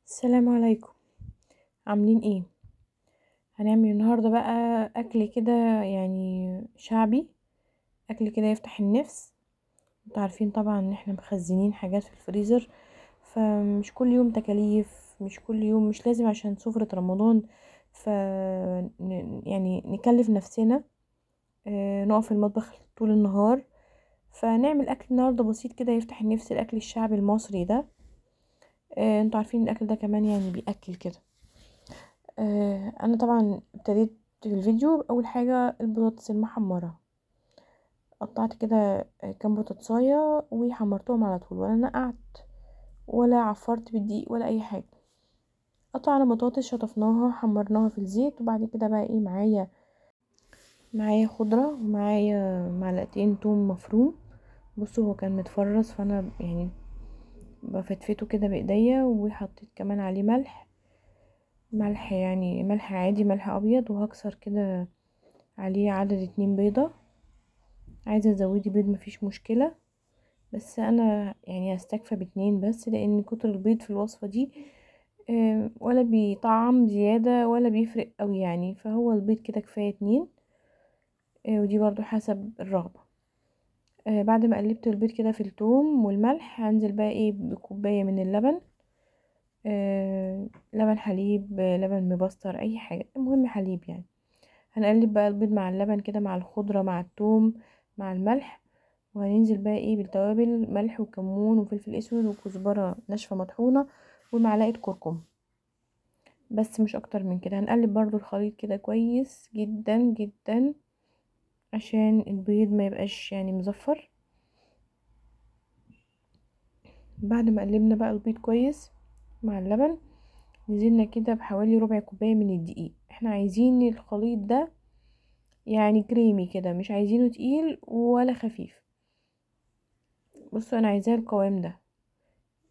السلام عليكم. عاملين ايه؟ هنعمل النهارده بقى اكل كده يعني شعبي، اكل كده يفتح النفس. انتوا عارفين طبعا ان احنا مخزنين حاجات في الفريزر، فمش كل يوم تكاليف، مش كل يوم، مش لازم عشان سفرة رمضان ف يعني نكلف نفسنا، نقف في المطبخ طول النهار. فنعمل اكل النهارده بسيط كده يفتح النفس، الاكل الشعبي المصري ده. انتوا عارفين الاكل ده كمان يعني بيأكل كده. انا طبعا ابتديت في الفيديو اول حاجة البطاطس المحمره، قطعت كده كام بطاطسايه وحمرتهم على طول، ولا نقعت ولا عفرت بالدقيق ولا اي حاجة. قطعنا بطاطس، شطفناها، حمرناها في الزيت. وبعد كده بقى ايه، معايا خضرة ومعايا معلقتين توم مفروم. بصوا هو كان متفرز، فانا يعني بفتفته كده بايديا، وحطيت كمان عليه ملح، ملح يعني ملح عادي، ملح ابيض. وهكسر كده عليه عدد 2 بيضة. عايزه تزودي بيض مفيش مشكلة، بس انا يعني هستكفى ب2 بس، لان كتر البيض في الوصفة دي ولا بيطعم زيادة ولا بيفرق قوي يعني، فهو البيض كده كفاية 2، ودي برضو حسب الرغبة. بعد ما قلبت البيض كده في الثوم والملح، هنزل بقى ايه بكوبايه من اللبن، لبن حليب، لبن مبستر، اي حاجة، المهم حليب يعني. هنقلب بقى البيض مع اللبن كده، مع الخضرة، مع الثوم، مع الملح. وهننزل بقى ايه بالتوابل، ملح وكمون وفلفل اسود وكزبره ناشفة مطحونه ومعلقة كركم، بس مش اكتر من كده. هنقلب برضو الخليط كده كويس جدا جدا عشان البيض ما يبقاش يعني مزفر. بعد ما قلبنا بقى البيض كويس مع اللبن، نزلنا كده بحوالي ربع كوباية من الدقيق. احنا عايزين الخليط ده يعني كريمي كده، مش عايزينه تقيل ولا خفيف. بصوا انا عايزاه القوام ده.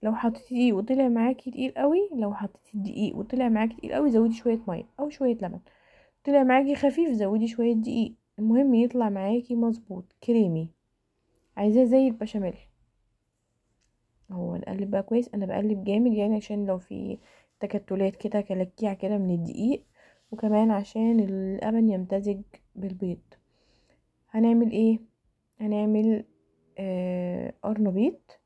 لو حطيتي دقيق وطلع معاكي تقيل قوي، لو حطيتي الدقيق وطلع معاكي تقيل قوي، زودي شوية مية او شوية لبن. طلع معاكي خفيف زودي شوية دقيق، المهم يطلع معاكي مظبوط كريمي. عايزاه زي البشاميل. هو نقلب بقى كويس، انا بقلب جامد يعني عشان لو في تكتلات كده كلكيع كده من الدقيق، وكمان عشان اللبن يمتزج بالبيض. هنعمل ايه؟ هنعمل قرنبيط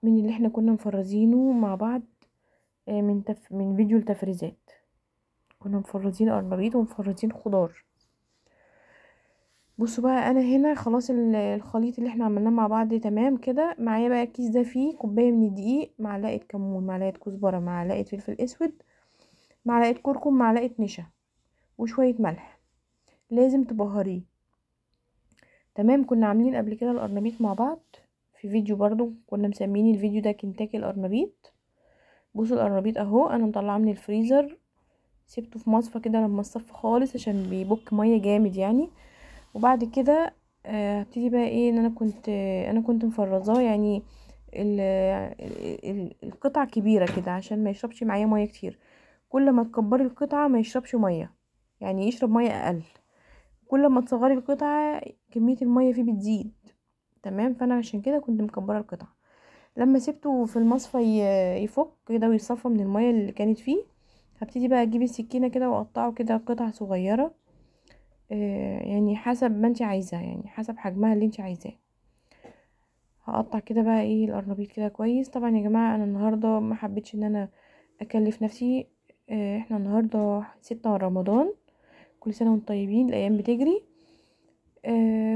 من اللي احنا كنا مفرزينه مع بعض، من فيديو التفريزات. كنا مفرزين قرنبيط ومفرزين خضار. بصوا بقى انا هنا خلاص الخليط اللي احنا عملناه مع بعض تمام كده. معايا بقى الكيس ده فيه كوباية من الدقيق، معلقه كمون، معلقه كزبره، معلقه فلفل اسود، معلقه كركم، معلقه نشا، وشوية ملح. لازم تبهريه. تمام. كنا عاملين قبل كده القرنبيط مع بعض في فيديو برضو، كنا مسميين الفيديو ده كنتاكي القرنبيط. بصوا القرنبيط اهو، انا مطلعاه من الفريزر، سبته في مصفى كده لما الصف خالص عشان بيبك مية جامد يعني. وبعد كده هبتدي بقى ايه، ان انا كنت مفرزاه يعني القطع كبيرة كده عشان ما يشربش معايا مية كتير. كل ما تكبري القطعة ما يشربش مية، يعني يشرب مية اقل. كل ما تصغري القطعة كمية المية فيه بتزيد. تمام. فانا عشان كده كنت مكبره القطعة. لما سبته في المصفى يفك كده ويصفى من المية اللي كانت فيه، هبتدي بقى اجيب السكينة كده واقطعه كده قطع صغيرة، يعني حسب ما انت عايزاه، يعني حسب حجمها اللي انت عايزاه. هقطع كده بقى ايه القرنبيط كده كويس. طبعا يا جماعة انا النهارده ما حبيتش ان انا اكلف نفسي، احنا النهارده 6 رمضان، كل سنة وانتم طيبين، الايام بتجري،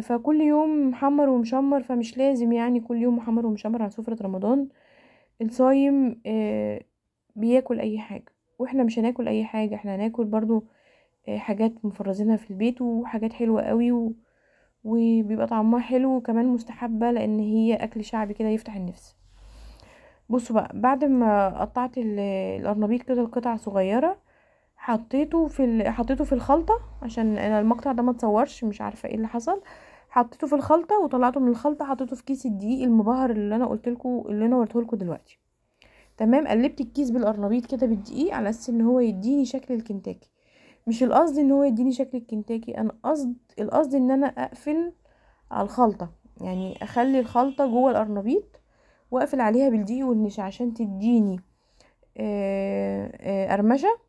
فكل يوم محمر ومشمر، فمش لازم يعني كل يوم محمر ومشمر على سفره رمضان. الصايم بياكل اي حاجة، واحنا مش هناكل اي حاجة، احنا هناكل برضو حاجات مفرزينها في البيت وحاجات حلوة قوي وبيبقى طعمها حلو وكمان مستحبة، لان هي اكل شعبي كده يفتح النفس. بصوا بقى بعد ما قطعت القرنبيط كده القطع صغيرة، حطيته في الخلطة، عشان انا المقطع ده ما اتصورش، مش عارفه ايه اللي حصل. حطيته في الخلطة وطلعته من الخلطة، حطيته في كيس الدقيق المبهر اللي انا قلت لكم، اللي انا وريته لكم دلوقتي. تمام. قلبت الكيس بالقرنبيط كده بالدقيق على اساس ان هو يديني شكل الكنتاكي. مش القصد ان هو يديني شكل الكنتاكي، انا القصد ان انا اقفل على الخلطة، يعني اخلي الخلطة جوه القرنبيط واقفل عليها بالدقيق والنشا عشان تديني قرمشه،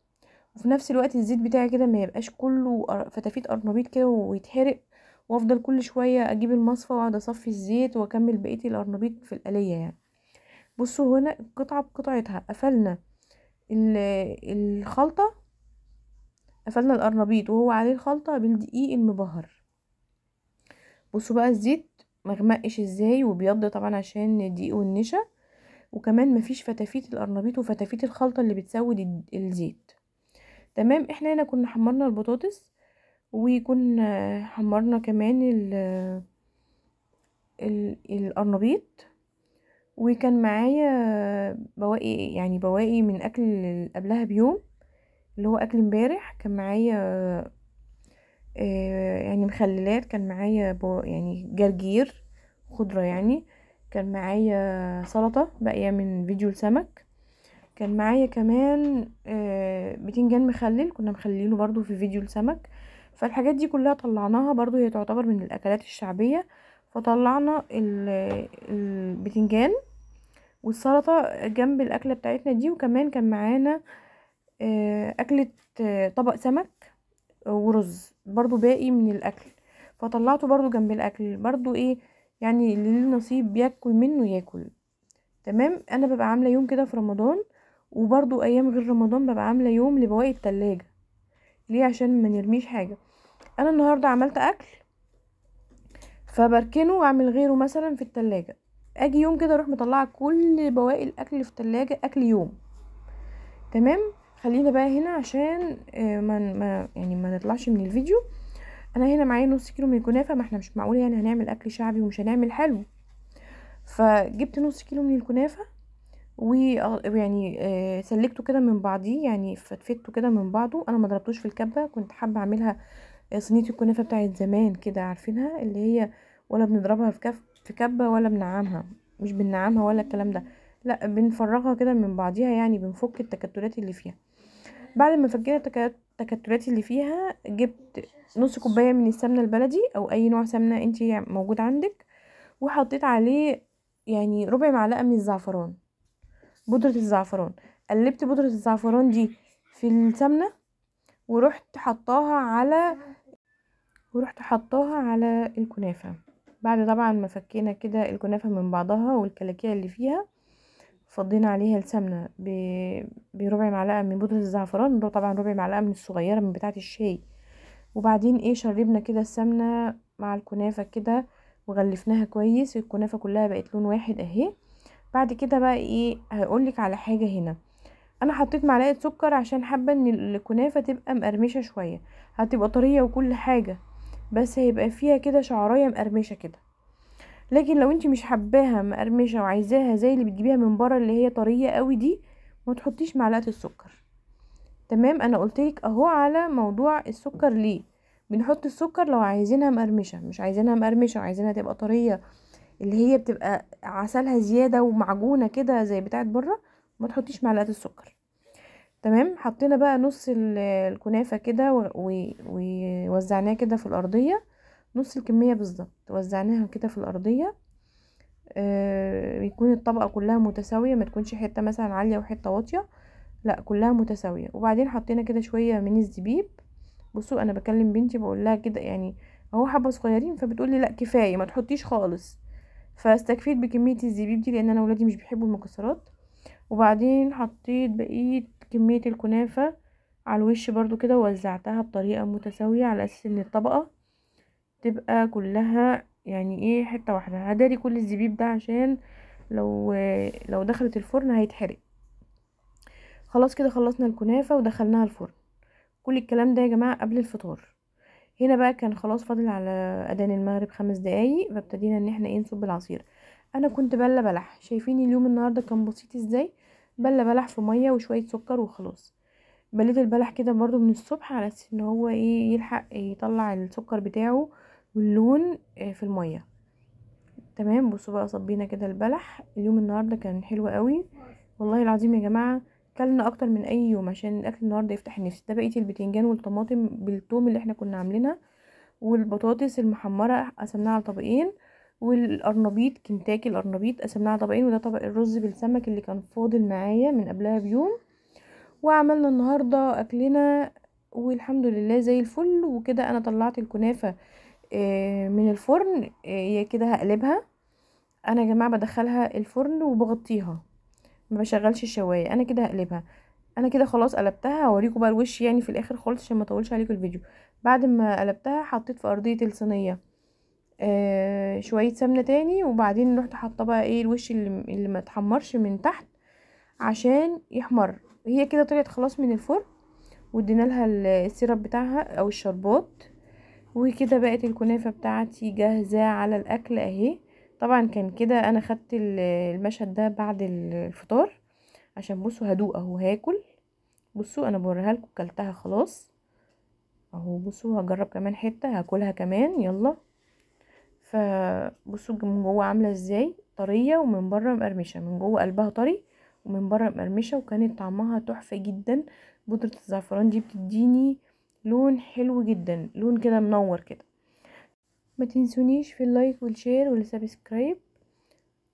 وفي نفس الوقت الزيت بتاعي كده ما يبقاش كله فتافيت قرنبيط كده ويتحرق، وافضل كل شوية اجيب المصفى واقعد اصفي الزيت واكمل بقية القرنبيط في القليه يعني. بصوا هنا قطعه بقطعتها، قفلنا الخلطة، قفلنا القرنبيط وهو عليه الخلطة بالدقيق المبهر. بصوا بقى الزيت مغمقش ازاي وبيض طبعا عشان الدقيق والنشا، وكمان مفيش فتافيت القرنبيط وفتافيت الخلطة اللي بتسود الزيت. تمام. احنا هنا كنا حمرنا البطاطس، وكنا حمرنا كمان القرنبيط، وكان معايا بواقي، يعني بواقي من اكل قبلها بيوم اللي هو اكل امبارح. كان معايا يعني مخللات، كان معايا يعني جرجير خضرة يعني، كان معايا سلطة باقية من فيديو السمك، كان معايا كمان بتنجان مخلل كنا مخلينه برضو في فيديو السمك. فالحاجات دي كلها طلعناها برضو، هي تعتبر من الاكلات الشعبية. فطلعنا البتنجان والسلطة جنب الاكلة بتاعتنا دي، وكمان كان معانا اكلة طبق سمك ورز برضو باقي من الاكل، فطلعته برضو جنب الاكل برضو، ايه يعني اللي ليه نصيب بياكل منه ياكل. تمام. انا ببقى عامله يوم كده في رمضان، وبرضو ايام غير رمضان ببقى عامله يوم لبواقي التلاجة. ليه؟ عشان ما نرميش حاجة. انا النهارده عملت اكل فبركنه واعمل غيره مثلا في التلاجة، اجي يوم كده اروح مطلعه كل بواقي الاكل في التلاجة اكل يوم. تمام. خلينا بقى هنا عشان ما يعني ما نطلعش من الفيديو. انا هنا معايا نص كيلو من الكنافه، ما احنا مش معقول يعني هنعمل اكل شعبي ومش هنعمل حلو. فجبت نص كيلو من الكنافه ويعني سلكته كده من بعضيه، يعني فتفته كده من بعضه. انا ما ضربتوش في الكبه، كنت حابة اعملها صينية الكنافه بتاعت زمان كده، عارفينها اللي هي ولا بنضربها في كبه ولا بنعمها، مش بنعمها ولا الكلام ده، لا بنفرغها كده من بعضيها، يعني بنفك التكتلات اللي فيها. بعد ما فكينا التكتلات اللي فيها، جبت نص كوباية من السمنة البلدي او اي نوع سمنه انتي موجود عندك، وحطيت عليه يعني ربع معلقه من الزعفران، بودره الزعفران. قلبت بودره الزعفران دي في السمنة ورحت حطاها على الكنافه. بعد طبعا ما فكينا كده الكنافه من بعضها والكلاكيع اللي فيها، فضينا عليها السمنة بربع معلقه من بودره الزعفران، طبعا ربع معلقه من الصغيرة من بتاعه الشاي. وبعدين ايه، شربنا كده السمنة مع الكنافه كده وغلفناها كويس، الكنافه كلها بقت لون واحد اهي. بعد كده بقى ايه، هقولك على حاجة هنا. انا حطيت معلقه سكر عشان حابة ان الكنافه تبقى مقرمشه شوية، هتبقى طرية وكل حاجة، بس هيبقى فيها كده شعرايه مقرمشه كده. لكن لو انتي مش حباها مقرمشه وعايزاها زي اللي بتجيبيها من بره اللي هي طرية قوي دي، ما تحطيش معلقه السكر. تمام. انا قلتلك اهو على موضوع السكر ليه بنحط السكر، لو عايزينها مقرمشه. مش عايزينها مقرمشه وعايزينها تبقى طرية اللي هي بتبقى عسلها زيادة ومعجونه كده زي بتاعه بره، ما تحطيش معلقه السكر. تمام. حطينا بقى نص الكنافه كده ووزعناها كده في الارضية، نص الكمية بالظبط وزعناها كده في الارضية. يكون الطبقة كلها متساوية، ما تكونش حتة مثلا عالية وحتة واطية، لا كلها متساوية. وبعدين حطينا كده شوية من الزبيب. بصوا انا بكلم بنتي بقول لها كده يعني اهو حبه صغيرين، فبتقول لي لا كفاية ما تحطيش خالص. فاستكفيت بكمية الزبيب دي لان انا ولادي مش بيحبوا المكسرات. وبعدين حطيت بقية كمية الكنافه على الوش برضو كده، ووزعتها بطريقة متساوية على اساس ان الطبقة تبقى كلها يعني ايه حتة واحدة. هداري كل الزبيب ده عشان لو دخلت الفرن هيتحرق. خلاص كده خلصنا الكنافه ودخلناها الفرن. كل الكلام ده يا جماعة قبل الفطار. هنا بقى كان خلاص فاضل على اذان المغرب 5 دقايق، فابتدينا ان احنا ايه نصب العصير. انا كنت بله بلح، شايفين اليوم النهارده كان بسيط ازاي، بله بلح في مية وشوية سكر وخلاص. بليت البلح كده برضو من الصبح على اساس ان هو ايه يلحق يطلع السكر بتاعه واللون في المية. تمام. بصوا بقى صبينا كده البلح. اليوم النهارده كان حلو قوي والله العظيم يا جماعة، كلنا اكتر من اي يوم عشان الاكل النهارده يفتح النفس. ده بقية البتنجان والطماطم بالثوم اللي احنا كنا عاملينها، والبطاطس المحمره قسمناها على طبقين، والقرنبيط كنتاكي القرنبيط قسمناها على طبقين، وده طبق الرز بالسمك اللي كان فاضل معايا من قبلها بيوم. وعملنا النهارده اكلنا والحمد لله زي الفل. وكده انا طلعت الكنافه من الفرن، هي كده هقلبها. انا يا جماعة بدخلها الفرن وبغطيها، ما بشغلش الشوايه، انا كده هقلبها. انا كده خلاص قلبتها، هوريكم بقى الوش يعني في الاخر خالص عشان ما اطولش عليكم الفيديو. بعد ما قلبتها حطيت في ارضية الصينية شوية سمنه تاني، وبعدين رحت حاطه بقى ايه الوش اللي ما اتحمرش من تحت عشان يحمر. هي كده طلعت خلاص من الفرن، وادينا لها السيرب بتاعها او الشربات، وكده بقت الكنافه بتاعتي جاهزة على الاكل اهي. طبعا كان كده انا خدت المشهد ده بعد الفطار عشان بصوا هدوء اهو، هاكل. بصوا انا بوريها لكم، كلتها خلاص اهو. بصوا هجرب كمان حتة، هاكلها كمان يلا. فبصوا من جوه عامله ازاي، طرية ومن بره مقرمشه، من جوه قلبها طري ومن بره مقرمشه، وكانت طعمها تحفة جدا. بودره الزعفران دي بتديني لون حلو جدا، لون كده منور كده. ما تنسونيش في ال like وال share وال subscribe،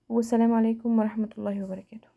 والسلام عليكم ورحمة الله وبركاته.